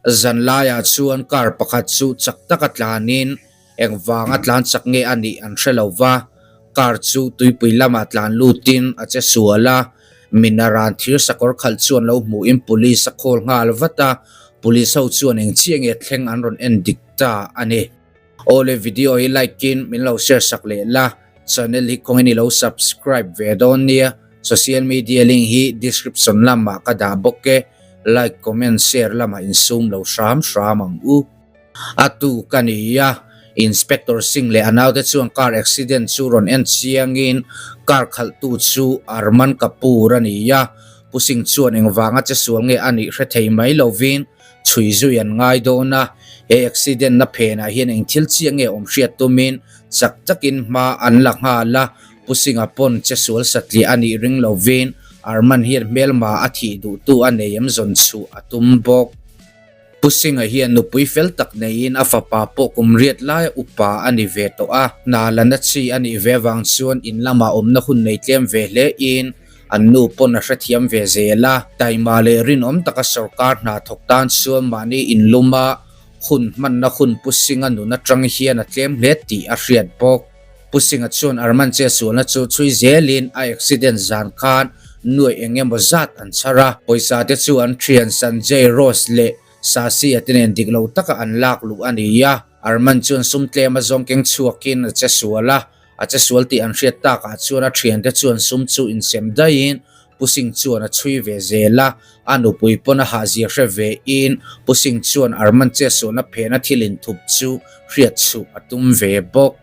Zanlaiah chuan car pakhat chu chak taka tlanin engvanga tlan chak nge a nih an hre lo va, car chu tuipui lamah tlan lutin a che sual a, Minaran thir sakawr khalh chuan lo hmuhin police a call nghal vat a, police ho chuan eng chiah nge thleng an rawn en dik ta a ni. Awle video hi like in min lo share sak leh la, channel hi kawngin i lo subscribe ve dawn nia, social media link hi description lamah ka dah bawk e, like comment share lamah insum lo hram hram ang u. A tu ka ni a, Inspector Singh leh a naute chuan car accident chu rawn en chiangin car khalhtu chu Arman Kapoor a ni a, Pu Singh chuan engvanga che sual nge a nih hre thei mai lovin chhui zui an ngai dawn a, he accident na phenah hian eng thil chiah nge awm hriat tumin chak takin hma an la nghal a, Pu Singh-a pawn che sual satliah a nih ring lovin Arman hian hmelma a thih duhtu a nei em zawn chhuh a tum bawk. Pu Singh-a hian nupui fel tak neiin a fapa pawh kum riat laia upa a ni ve tawh a, hna la na chi a nih ve vang chuan in lamah awmna hun nei tlem ve hle in an nu pawn a hrethiam ve zel a. Taima leh rinawm taka sawrkar hna thawk tan chuan mahni inluma hun hmanna hun Pu Singh-a nun atang hian a tlem hle tih a hriat bawk. Pu Singh-a chuan Arman che sualna chu chhui zelin a accident zan khan nuaih eng emaw zat an chhar a, pawisa te chu an thian Sanjay Rose leh Sasi-a te nen dik lo taka an lak luh a ni a. Arman chuan sum tlem a zawng keng chhuakin a che sual a, a che sual tih an hriat takah chuan a thiante chuan sum chu insem daihin Pu Singh chuan a chhui ve zel a, a nupui pawn a hahzia hre ve in Pu Singh chuan Arman che sualna phena thil inthup chu hriat chhuh a tum ve bawk.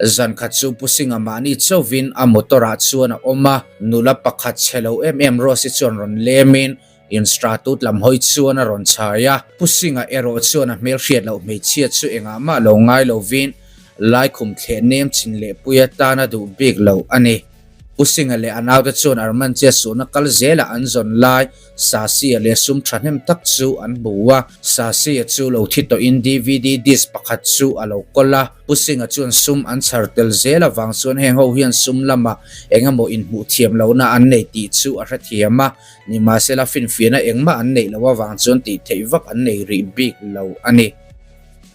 Zan khat chu Pu Singh-a mahni chauvin a motor-ah chuan a awm a, nula pakhat chhe lo em em Rose-i chuan rawn lemin Instratut lam hawi chuan a rawn chhai a. Pu Singh-a erawh chuan a hmelhriat loh hmeichhia chu engah mah lo ngai lovin laikhum thleh nem chin leh pui atan a duh bik lo a ni. Pu Singh-a leh a naute chuan Arman che suhna kal zelah an zawn lai Sasi-a leh sum thahnem tak chu an hmu a. Sasi-a chu lo thi tawhin DVD disc pakhat chu a lo kawl a. Pu Singh-a chuan sum an chhar tel zel avang chuan heng ho hian sum lamah eng emaw inhmuh thiam lohna an nei tih chu a hrethiam a. Nimahsela finfiahna engmah an neih loh avang chuan tih theih vak an nei rih bik lo a ni.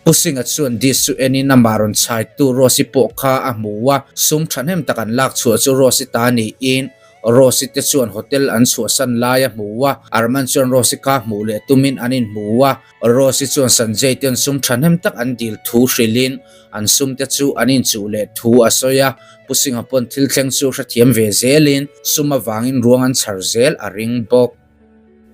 Pu Singh-a chuan disc chu enin amah rawn chhaitu Rose-i pawh kha a hmu a, sum thahnem tak an lak chhuah chu Rose-i ta niin Rose-i te chuan hotel an chhuahsan lai a hmu a, Arman chuan Rose-i kha hmuh leh tumin an inhmu a, Rose-i chuan Sanjay ten sum thahnem tak an dil thu hrilhin an sum te chu an inchuh leh thu a sawi a, Pu Singh-a pawn thil thleng chu hrethiam ve zelin sum avangin ruang an chhar zel a ring bawk.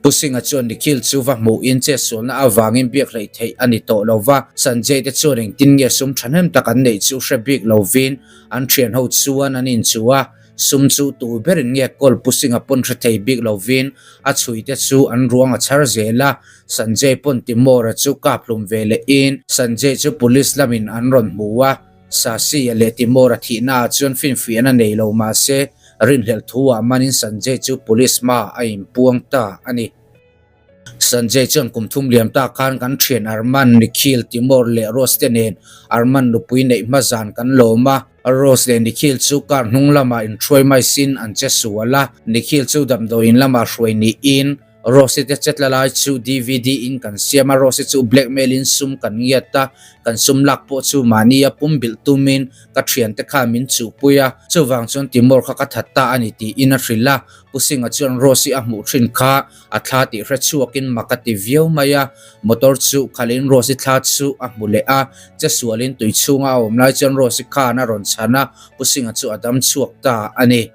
Pu Singh-a chuan Nikhil chu va hmuhin chetsualna avangin biak hleih theih a ni tawh lo va, Sanjay te chuan engtin nge sum thahnem tak an neih chu hre bik lovin an thianho chuan an inchuh a, sum chu tu berin nge kawl Pu Singh-a pawn hre thei bik lovin a chhui te chu an ruang a chhar zel a, Sanjay pawn Timor-a chu kap hlum ve lehin Sanjay chu police lamin an rawn hmu a. Sasi-a leh Timor-a thihnaah chuan finfiahna nei lo mah se, rinhlelh thu-ah manin Sanjay chu police hmaah a inpuang ta a ni. Sanjay chuan kum thum liam ta khan kan thian Arman, Nikhil, Timor leh Rose te nen Arman nupui neih hma zan kan lawm a. Rose leh Nikhil chu car hnung lamah inhruai mai sin an che sual a, Nikhil chu damdawiin lamah hruai niin Rose te chetla lai chu dvd in kan siam a, Rose chu blackmail in sum kan ngiat a, kan sum lak pawh chu mahni a pum bilh tumin ka thiante kha min chuhpui a, chuvang chuan Timor kha ka that ta a ni tiin a hrilh a, Pu Singh-a chuan Rose-i a hmuh thin kha a thla tih hre chhuakin mak a ti viau mai a, motor chu khalhin Rose-i thla chu a hmu leh a, che sualin tui chhunga a awm lai chuan Rose-i khan a rawn chhan a, Pu Singh-a chu a dam chhuak ta a ni.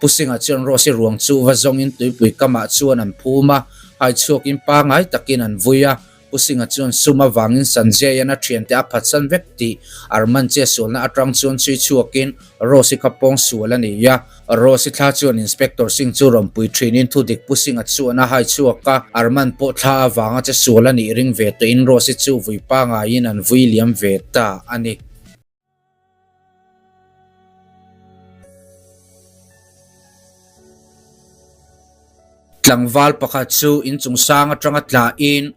Pu Singh-a chuan Rose-i ruang chu va zawngin tuipui kamah chuan an phum a, hai chhuakin pangai takin an vui a. Pu Singh-a chuan sum avangin Sanjay-a'n a thiante a phatsan vek tih Arman che sualna atang chuan chhui chhuakin Rose-i kha pawng sual a ni a. Rose-i thla chuan Inspector Singh chu rawn pui thinin thudik Pu Singh-a chuan a hai chhuak a, Arman pawh thla avanga che sual a nih ring ve tawhin Rose-i chu vui pangaiin an vui liam ve ta a ni. Tlangval pakhat chu inchung sang atanga tlahin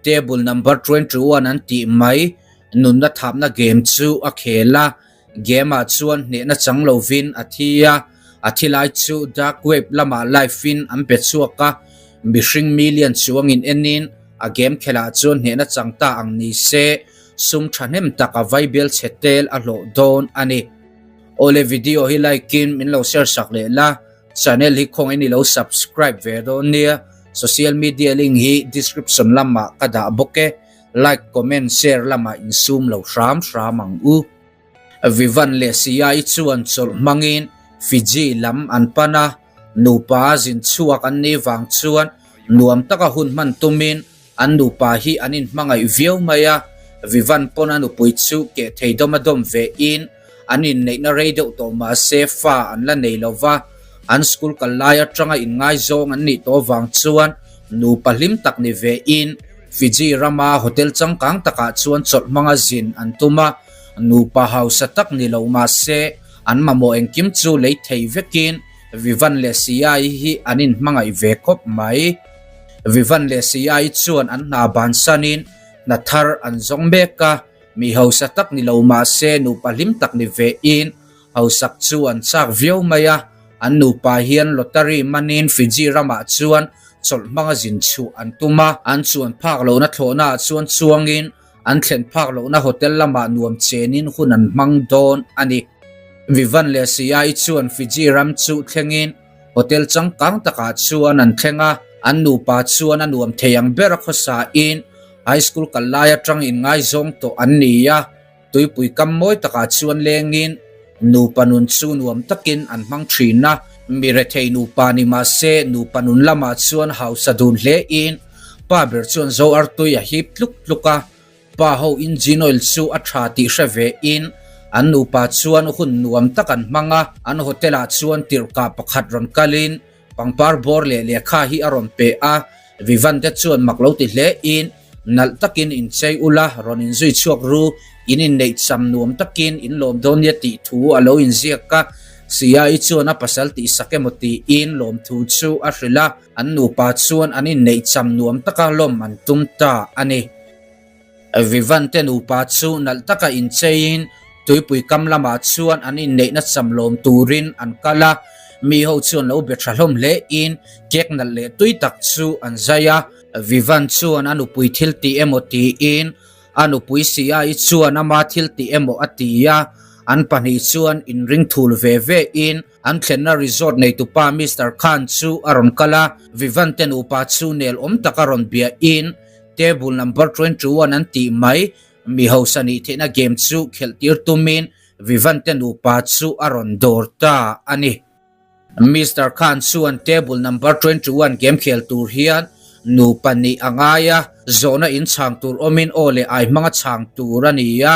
table number 21 an tih mai nunna thapna game chu a khel a, game ah chuan hnehna chang lovin a thi a, a thi lai chu dark web lamah live in an pe chhuak a, mihring million chuangin enin. A game khelh ah chuan hnehna chang ta ang ni se, sum thahnem tak a vaibel chhe tel a hlawh dawn a ni. Awle video hi like in min lo share sak leh la, channel hi khawngin i lo subscribe ve dawn nia, social media link hi description lamah ka dah bawk e, like comment share lamah insum lo hram hram ang u. Vivan leh Siai chuan chawlh hmangin Fiji lam an pan a, nupa zin chhuak an nih vang chuan nuam taka hun hman tumin an nupa hi an inhmangaih viau mai a. Vivan pawn a nupui chu keh thei dawm a dawm ve in an inneihna rei deuh tawh mah se fa an la nei lo va, an school kal lai atanga inngaizawng an nih tawh vang chuan nupa hlim tak ni ve in Fiji rama hotel changkang takah chuan chawlh hmanga zin an tum a. Nupa hausa tak ni lo mahse, an mamawh engkim chu lei thei vekin Vivan leh Siai hi an inhmangaih ve khawp mai. Vivan leh Siai chuan an hna bansanin hna thar an zawng mek a, mi hausa tak ni lo mahse nupa hlim tak ni vein hausak chu an chak viau mai a. An nupa hian lottery manin Fiji ramah chuan chawlh hmanga zin chhuh an tum a, an chuan phak lohna thlawhnaah chuan chuangin An thlen phak lohna hotel lamah nuam chenin hun an hmang dawn a ni. Vivan leh Siai chuan Fiji ram chu thlengin hotel changkang takah chuan an thleng a, an nupa chuan a nuam thei ang ber a khawsain high school kal lai atang inngaizawng tawh an ni a, tuipui kam mawi takah chuan lengin nupa nun chu nuam takin an hmang thin a. Mi rethei nupa ni mahse nupa nun lamah chuan hausa dun hlein Pa ber chuan zo artui a hip tluk tluk a, pa ho engine oil chu a tha tih hre ve in an nupa chuan hun nuam tak an hmang a, an hotel ah chuan tirhkah pakhat rawn kal in pangpar bawr leh lehkha hi a rawn pe a, Vivan te chuan mak lo ti hle in nalh takin inchei ula rawn inzui chhuak ru, in inneih cham nuam takin in lawm dawn nia tih thu a lo inziak a, Sia-i chuan a pasal tihsak emaw tiin lawmthu chu a hrilh a. An nupa chuan an inneih cham nuam taka lawm an tum ta a ni. Vivan te nupa chu nalh taka incheiin tuipui kam lamah chuan an inneihna cham lawm turin an kal a, mi ho chuan lo be tha hlawm hlein cake nalh leh tui tak chu an zai a. Vivan chuan a nupui thil tih emaw tiin A nupui Siai chuan ama thil tih emaw a ti a, an pahnih chuan inring thul ve ve in an thlenna resort neitupa Mister Khan chu a rawn kal a, Vivan te nupa chu nel awm tak a rawn bia in table number 21 an tih mai mi hausa nih theihna game chu khelh tir tumin Vivan te nupa chu a rawn dawr ta a ni. Mister Khan chuan table number 21 game khel tur hian nupa nih a ngai a, zawhna in chhang tur awmin aw leh ai hmanga chhang tur a ni a,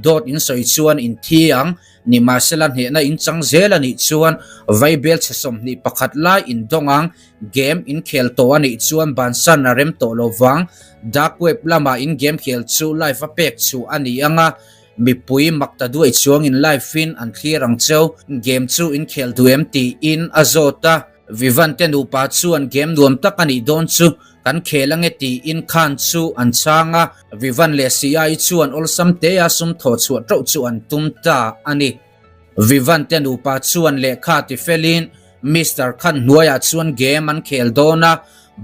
dawt in sawi chuan in thi ang, nimahsela hnehna in chang zel a nih chuan vaibel chhe 21 lai in dawng ang, game in khel tawh a nih chuan bansan a rem tawh lo vang, dark web lamah in game khel chu live a pek chhuah a ni ang a, Mipui mak ta duai chuangin live in an thlir ang cheu, game chu in khel duh em tiin a zawt a, Vivan te nupa chuan game nuam tak a nih dawn chu kan khel ange tiin Khan chu an chhang a, Vivan leh Siai chuan awlsam tea sum thawh chhuah tauh chu an tum ta a ni. Vivan te nupa chuan lehkha ti felin Mister Khan hnuaiah chuan game an khel dawn a,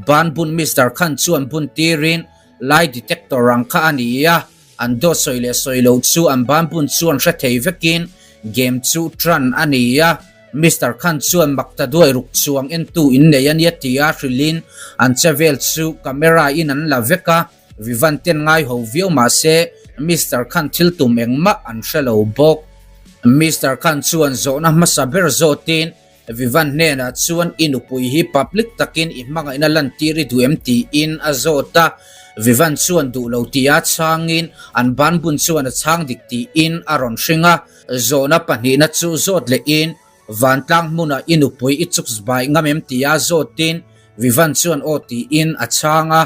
ban bun Mister Khan chuan bun tirin lie detector ang kha a ni a, An dawt sawi leh sawi loh chu an banbun chuan hre thei vekin game chu tan a ni a, Mister Khan chuan mak ta duai ruk chuang entu in nei a nia tia hrilhin an che vel chu camera in an la vek a, Vivan ten ngai ho viau mahse Mister Khan thil tum engmah an hre lo bawk. Mister Khan chuan zawhna hmasa ber zawtin Vivan hnenah chuan i nupui hi public takin i hmangaihna lantir i duh em tiin a zawt a, Vivan chuan duh lo tia chhangin an banbun chuan a chhang dik tiin a rawn hring a, zawhna pahnihna chu zawt lehin vantlang hmunah i nupui i chukzbai ngam em tia zawtin Vivan chuan aw tiin a chhang a,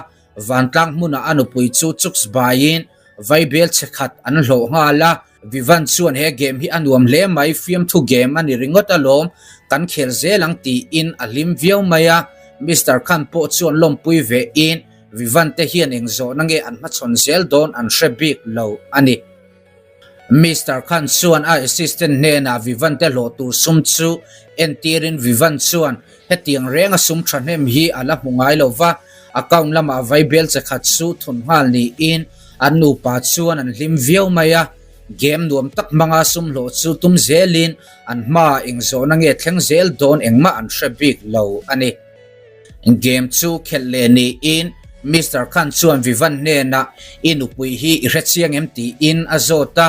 Vantlang hmunah a nupui chu chukzbaiin vaibel chhe khat an hlawh nghal a, Vivan chuan he game hi a nuam hle mai, fiamthu game a ni ringawt alawm, kan khel zel ang tiin a hlim viau mai a, Mister Khan pawh chuan lawmpui ve in Vivan te hian eng zawhna nge an hmachhawn zel dawn an hre bik lo a ni. Mister Khan chuan a assistant hnenah Vivan te hlawh tur sum chu entirin Vivan chuan hetiang renga sum thahnem hi a la hmu ngai lo va. Account lamah vaibel che khat chu thun nghal niin an nupa chuan an hlim viau mai a. Game nuam tak hmanga sum hlawh chu tum zelin an hmaah engzawhna nge thleng zel dawn engmah an hre bik lo a ni. Game chu khelh leh niin Mister Khan chuan Vivan hnenah i nupui hi i hrechiang em tiin a zawt a,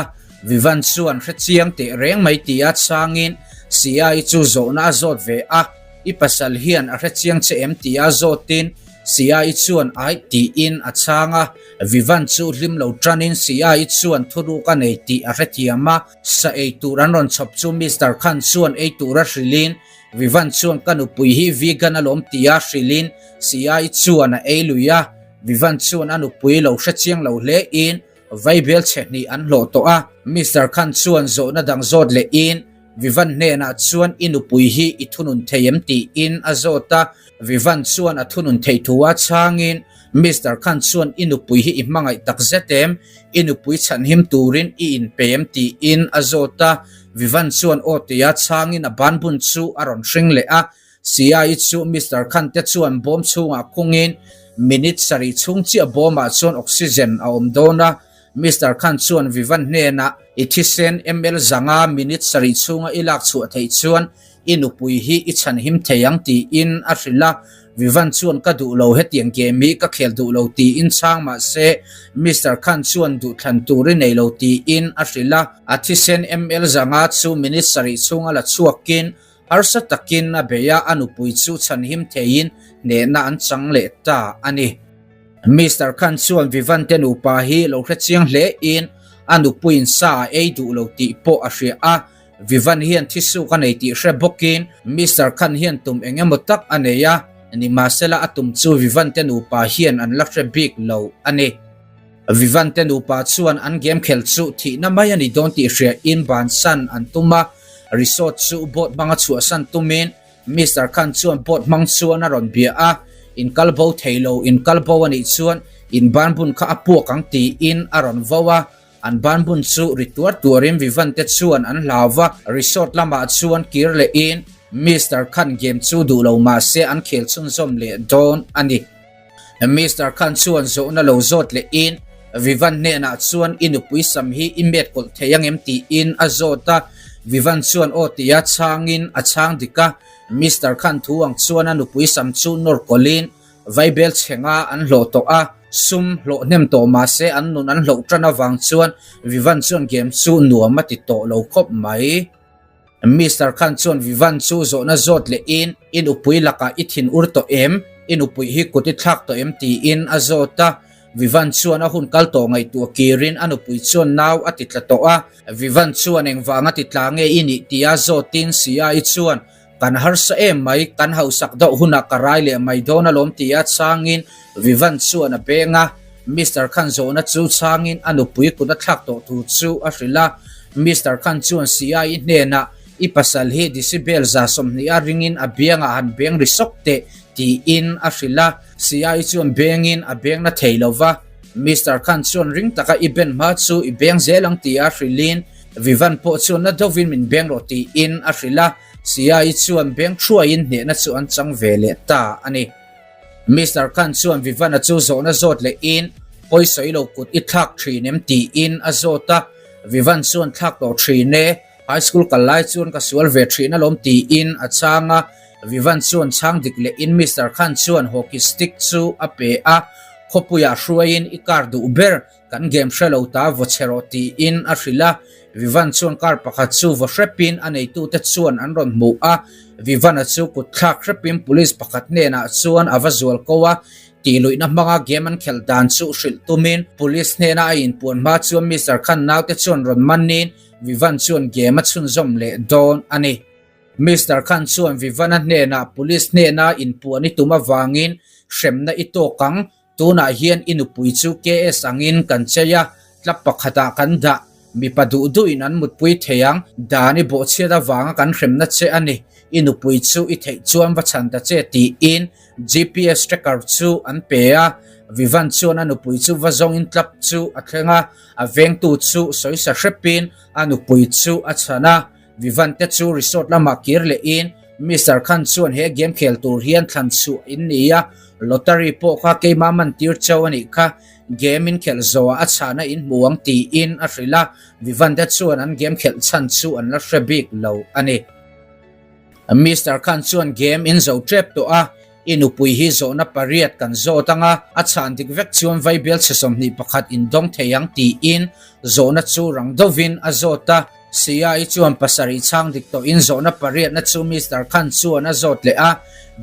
Vivan chuan hrechiang teh reng mai tia chhangin Sia-i chu zawhna a zawt ve a, i pasal hian a hrechiang che em tia zawtin Sia-i chuan aih tiin a chhang a, Vivan chu hlim lo tanin Sia-i chuan thuruk a nei tih a hrethiam a, sa ei tur an rawn chhawp chu Mister Khan chuan ei tura hrilhin Vivan chuan ka nupui hi vegan alawm tia hrilhin Sia-i chuan a ei lui a, Vivan chuan a nupui lo hrechiang lo hlein vaibel chhe hnih an hlawh tawh a, Mister Khan chuan zawhna dang zawt lehin Vivan hnenah chuan i nupui hi i thunun thei em tiin a zawt a, Vivan chuan a thunun theih thu a chhangin Mister Khan chuan i nupui hi i hmangaih tak zet em, i nupui chhanhim turin i inpe em tiin a zawt a, Vivan chuan aw tia chhangin a banbun chu a rawn hring leh a, Sia-i chu Mister Khan te chuan bawm chhungah khungin minute sarih chhung chiah bawmah chuan oxygen a awm dawn a, Mister Khan chuan Vivan hnenah i thisen ml zanga minute sarih chhunga i lak chhuah theih chuan i nupui hi i chhanhim thei ang tiin a hrilh a, Vivan chuan ka duh lo hetiang game hi ka khel duh lo tiin chhang mah se Mister Khan chuan duhthlan tur i nei lo tiin a hrilh a, a thisen ml zanga chu minute sarih chhunga la chhuakin harsa takin a bei a, a nupui chu chhanhim theiin hnehna an chang leh ta a ni. Mister Khan chuan Vivan te nupa hi lo hrechiang hlein a nupuiin sa a ei duh lo tih pawh a hria a, Vivan hian thisuk a nei tih hre bawkin Mister Khan hian tum eng emaw tak a nei a, nimahsela a tum chu Vivan te nupa hian an la hre bik lo a ni. Vivan te nupa chuan an game khel chu thihna mai a ni dawn tih hriain bansan an tum a, resort chu boat hmanga chhuahsan tumin Mister Khan chuan boat hmang chuan a rawn bia a, In kal bo thei lo, in kal bo a nih chuan in banbun kha a puak ang tiin a rawn vo a. An banbun chu ri tuar tuarin Vivan te chuan an hlau va, resort lamah chuan kir lehin Mister Khan game chu duh lo mah se an khel chhunzawm leh dawn a ni. Mister Khan chuan zawhna lo zawt lehin Vivan hnenah chuan i nupui sam hi i met kawlh thei angem tiin a zawt a, Vivan chuan aw tia chhangin a chhang dik a, Mister Khan thu ang chuan a nupui sam chu nawr kawlhin vaibel chhenga an hlawh tawh a, sum hlawh hnem tawh mah se an nun an hlauh tan avang chuan Vivan chuan game chu nuam a ti tawh lo khawp mai. Mister Khan chuan Vivan chu zawhna zawt lehin i nupui lakah i thin ur tawh em? I nupui hi kut i thlak tawh em? tiin a zawt a. Vivan chuan a hun kal tawh ngaihtuah kirin a nupui chuan nau a ti tla tawh a. Vivan chuan engvanga ti tla nge i nih tia zawtin Sia-i chuan kan harsa em mai, kan hausak deuh hunah ka rai leh mai dawn alawm tia chhangin Vivan chuan a beng a. Mister Khan zawhna chu chhangin a nupui kut a thlak tawh thu chu a hrilh a. Mister Khan chuan Sia-i hnenah, I pasal hi decibel 20 a ringin a biangah han beng ri sawk teh, tiin a hrilh a. Sia-i chuan bengin a beng na thei lo va. Mister Khan chuan ring taka i ben hma chu i beng zel ang tia hrilhin Vivan pawh chuan na deuhvin min beng rawh tiin a hrilh a. Sia-i chuan beng thuaiin hnehna chu an chang ve leh ta a ni. Mister Khan chuan Vivana chu zawhna zawt lehin pawisawi lo kut i thlak thin em tiin a zawt a, Vivan chuan thlak tawh thin e, high school kal lai chuan ka sual ve thin alawm tiin a chhang a, Vivan chuan chhang dik lehin Mister Khan chuan hockey stick chu a pe a, khawpuiah hruaiin i car duh ber Kan game hre lo ta vaw chhe rawh tiin a hrilh a, Vivan chuan car pakhat chu vaw hrepin a neitute chuan an rawn hmuh a, Vivana chu kut thlak hrepin police pakhat hnenah chuan a va zual ko a, tihluihna hmanga game an khelh dan chu hrilh tumin police hnena a inpuan hma chuan Mister Khan naute chuan rawn manin Vivan chuan game a chhunzawm leh dawn a ni. Mister Khan chuan Vivana hnenah police hnena inpuan i tum avangin hremna i tawk ang Tunah hian i nupui chu KS angin kan chei a, tlap pakhatah kan dah. Mipa duh duhin an mutpui thei ang. Dan i bawhchhiat avanga kan hremna che a ni. I nupui chu i theih chuan va chhan ta che tiin GPS tracker chu an pe a. Vivan chuan a nupui chu va zawngin tlap chu a thleng a, a vengtu chu sawisa hrepin a nupui chu a chhan a. Vivan te chu resort lamah kir lehin Mister Khan chuan he game khel tur hian thlan chhuah in ni a, lottery pawh kha keimah man tir chauh a nih kha, game in khelh zawhah a chhahna in hmu ang tiin a hrilh a, Vivan te chuan an game khelh chhan chu an la hre bik lo a ni. Mister Khan chuan game in zo tep tawh a, I nupui hi zawhna pariat kan zawt ang a, a chhan dik vek chuan Vaibel chhe 21 in dawng thei ang tiin zawhna chu rang deuhin a zawt a. Sia-i chuan pasarih chhang dik tawhin zawhna pariatna chu Mister Khan chuan a zawt leh a,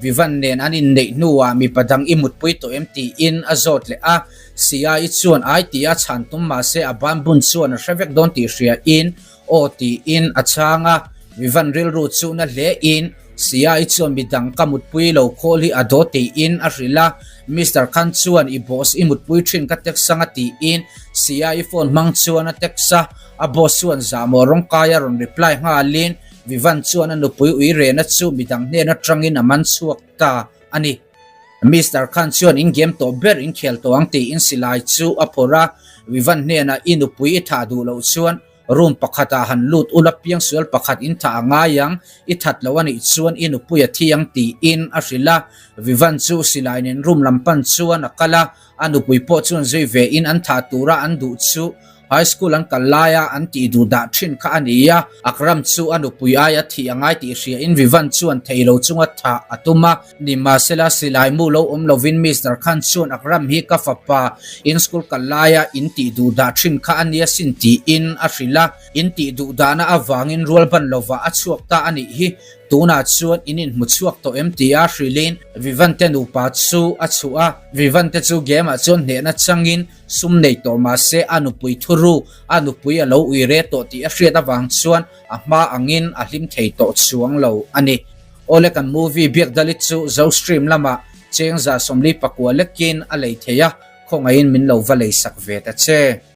Vivan nen an inneih hnuah mipa dang i mutpui tawh em tiin a zawt leh a. Sia-i chuan ai tia chhan tum mahse a ban bun chuan a hre vek dawn tih hriain Aw tiin a chhang a, Vivan rilru chu na hle in Sia-i chuan midang ka mutpui lo khawl hi a daw tiin a hrilh a, Mister Khan chuan i boss i mutpui thin ka text anga tiin Sia-i phone hmang chuan a text a, a boss chuan zahmawh rawngkai a rawn reply nghalin Vivan chuan a nupui uirena chu midang hnen atangin a man chhuak ta a ni. Mister Khan chuan in game tawh ber in khel tawh ang tiin silai chu a phawrh a, Vivan hnenah i nupui i thah duh loh chuan Room pakhatah han lut ula piangsual pakhat in thah a ngai ang, i that lo a nih chuan i nupui a thi ang tiin a hrilh a. Vivan chu silai nen room lam pan chuan a kal a, a nupui pawh chuan zui ve in an thah tura an duh chu high school an kal laia an tih duh dah thin kha a ni a. Akram chu a nupui aia thih a ngai tih hria in Vivan chuan thei lo chunga thah a tum a. Nimahsela silai mu lo awm lovin Mister Khan chuan Akram hi ka fapa in school kal laia in tih duh dah thin kha a nia sin tiin a hrilh a, in tih duh dahna avangin rual ban lovah a chhuak ta a nih hi, tunah chuan in inhmu chhuak tawh em tia hrilhin Vivante nupa chu a chhuah a, Vivante chu game ah chuan hnehna changin sum nei tawh mahse a nupui thuruk a nupui a lo ui re tawh tih a hriat avang chuan a hma angin a hlim thei tawh chuang lo a ni. Awle kan movie biak dalit chu zo stream lamah cheng 149 lekin a lei thei a, khawngaihin min lo va lei sak ve ta che.